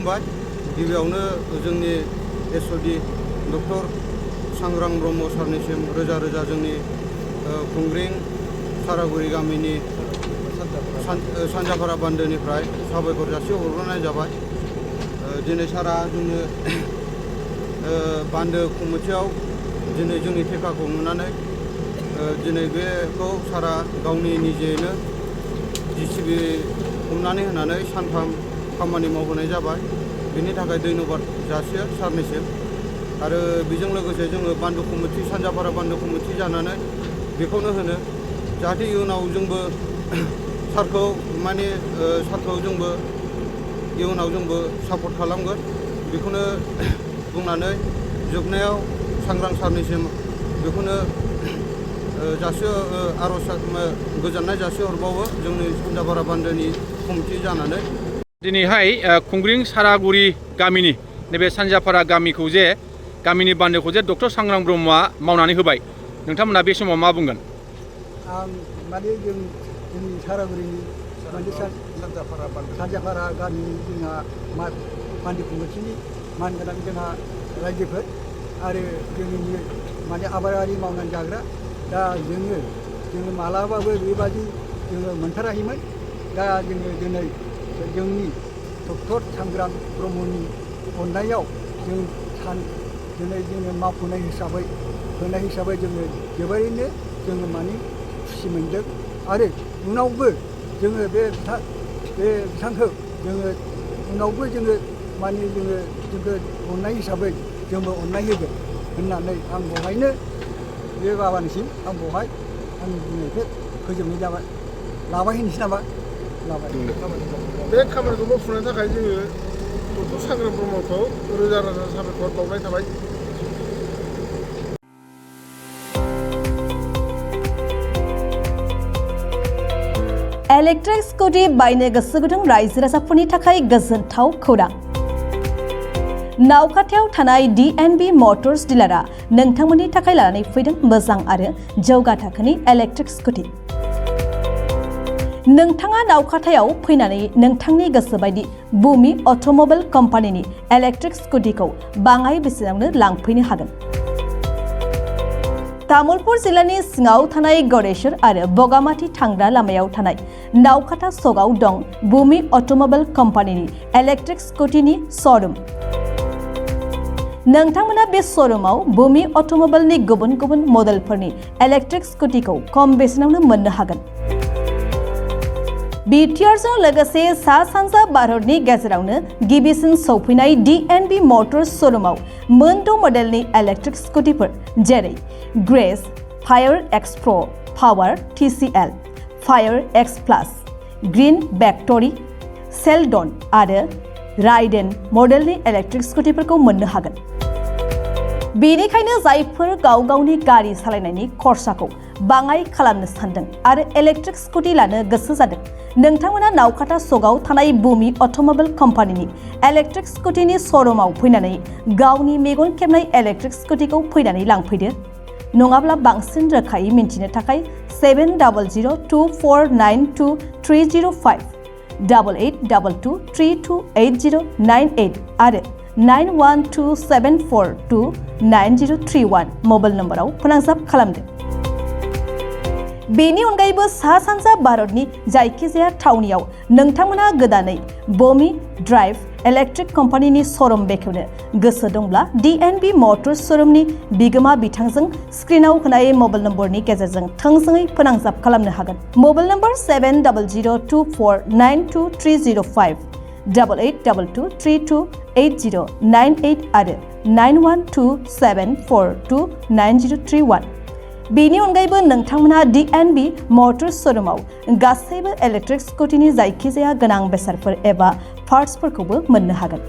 होबाय गिबियावनो जोंनि एसओडी डक्टर सांग्रां ब्रह्म सारनिसिम रोजा रोजा जोंनि खुंग्रिं सारागुरि गामिनि सानजाफारा बान्दोनिफ्राय साबायखर जासि हरग्रोनाय जाबाय। दिनै सारा जोंनो बान्दो कमिटियाव दिनै जोंनि थेखाखौ नुनानै दिनै बेखौ सारा गावनि निजेनो जिसिबि हमनानै होनानै सानथाम खामानि मावहोनाय जाबाय। बेनि थाखाय धन्यबाद जासियो सारनिसिम। आरो बेजों लोगोसे जोङो बान्दो कमिटि सानजाफारा बान्दो कमिटि जानानै बेखौनो होनो जाहाथे इयुनाव जोंबो सारखौ माने सारखौ जोंबो इयुनाव जोंबो सापर्ट खालामगोन बेखौनो बुंनानै जोबनायाव सांग्रां सारनिसिम बेखौनो आर'ज गोजोननाय जासिहरबावो जोंनि सानजाफारा बान्दोनि कमिटि जानानै। दिनैहाय खुंग्रिं सारागुरि गामिनि नैबे सानजाफारा गामिखौ जे गामिनि बान्दोखौ जे डक्टर सांग्रां ब्रह्मआ मावनानै होबाय नोंथांमोना बे समाव मा बुंगोन? आं माने जोंनि सारागुरिनि सानजाफारा गामिनि जोंहा बान्दो कमिटिनि मानगोनां जोंहा रायजोफोर आरो जोंनि माने आबादारि मावनानै जाग्रा दा जोङो मालाबाबो बेबादि जोङो मोनथाराखैमोन। दा जोङो दिनै जोंनि डक्टर सांग्रां ब्रह्मनि अननायाव दिनै जोङो मावफुनाय हिसाबै जोङो जोबोरैनो जोङो माने खुसि मोनदों आरो उनावबो जोङो बे बिथांखौ जोङो उनावबो जोङो माने जोंखौ अननाय हिसाबै जोंबो अननाय होगोन होननानै आं बहायनो बे बाबानिसिम आं बहाय आंनि बुंनायखौ फोजोबनाय जाबाय। लाबाय होनोसै नामा? लाबाय। बे खामानिखौ मावफुंनो थाखाय जोङो डक्टर सांग्रां ब्रह्मखौ रोजा रोजा साबायखर बावनाय थाबाय। इलेक्ट्रिक स्कुटि बायनो गोसो गुदुं रायजो राजाफोरनि थाखाय गोजोनथाव खौरां। नावखाथायाव थानाय DNB मटर्स डिलारआ नोंथांमोननि थाखाय लानानै फैदों मोजां आरो जौगा थाखोनि इलेक्ट्रिक स्कुटि। नोंथाङा नावखाथायाव फैनानै नोंथांनि गोसो बायदि बुमि अट'मबाइल कम्पानिनि इलेक्ट्रिक स्कुटिखौ बाङाय बेसेनावनो लांफैनो हागोन। तामुलपुर जिल्लानि सिङाव थानाय गड़ेश्वर आरो बगामाथि थांग्रा लामायाव थानाय नावखाथा सकआव दं बुमि अट'मबाइल कम्पानिनि इलेक्ट्रिक स्कुटिनि श'रुम। नोंथांमोना बे श'रुमाव बुमि अट'मबाइलनि गुबुन गुबुन मडेलफोरनि इलेक्ट्रिक स्कुटिखौ खम बेसेनावनो मोननो हागोन। बिटिआरजों लोगोसे सा सानजा भारतनि गेजेरावनो गिबिसिन सौफैनाय DNB मटर्स श'रुमाव मोनद' मडेलनि इलेक्ट्रिक स्कुटिफोर जेरै ग्रेस, फायर एक्स प्र, पावार TCL, फायर एक्स प्लास, ग्रीन भेक्टरि, सेलडन आरो राइडेन मडेलनि इलेक्ट्रिक स्कुटिफोरखौ मोननो हागोन। बेनिखायनो जायफोर गाव गावनि गारि सालायनायनि खरसाखौ बाङाय खालामनो सानदों आरो इलेक्ट्रिक स्कुटि लानो गोसो जादों नोंथांमोना नावखाथा सकआव थानाय बुमि अट'मबाइल कम्पानिनि इलेक्ट्रिक स्कुटिनि श'रुमाव फैनानै गावनि मेगन खेबनाय इलेक्ट्रिक स्कुटिखौ फैनानै लांफैदो। नङाब्ला बांसिन रोखायै मिन्थिनो थाखाय 7002492305 8822328098 आरो 9127429031 मबाइल नम्बराव फोनांजाब खालामदो। बेनि अनगायैबो सा सानजा भारतनि जायखिजाया थावनियाव नोंथांमोना गोदानै बमी ड्राइव इलेक्ट्रिक कम्पानिनि श'रुम बेखेवनो गोसो दंब्ला DNB मटर्स श'रुमनि बिगोमा बिथांजों स्क्रिनाव होनाय मबाइल नम्बरनि गेजेरजों थोंजोङै फोनांजाब खालामनो हागोन। मबाइल नम्बर 700224923005 8822328098 आरो 9127429031। बेनि अनगायैबो नोंथांमोनहा DNB मटर्स श'रुमाव गासैबो इलेक्ट्रिक स्कुटिनि जायखिजाया गोनां बेसादफोर एबा पार्ट्सफोरखौबो मोननो हागोन।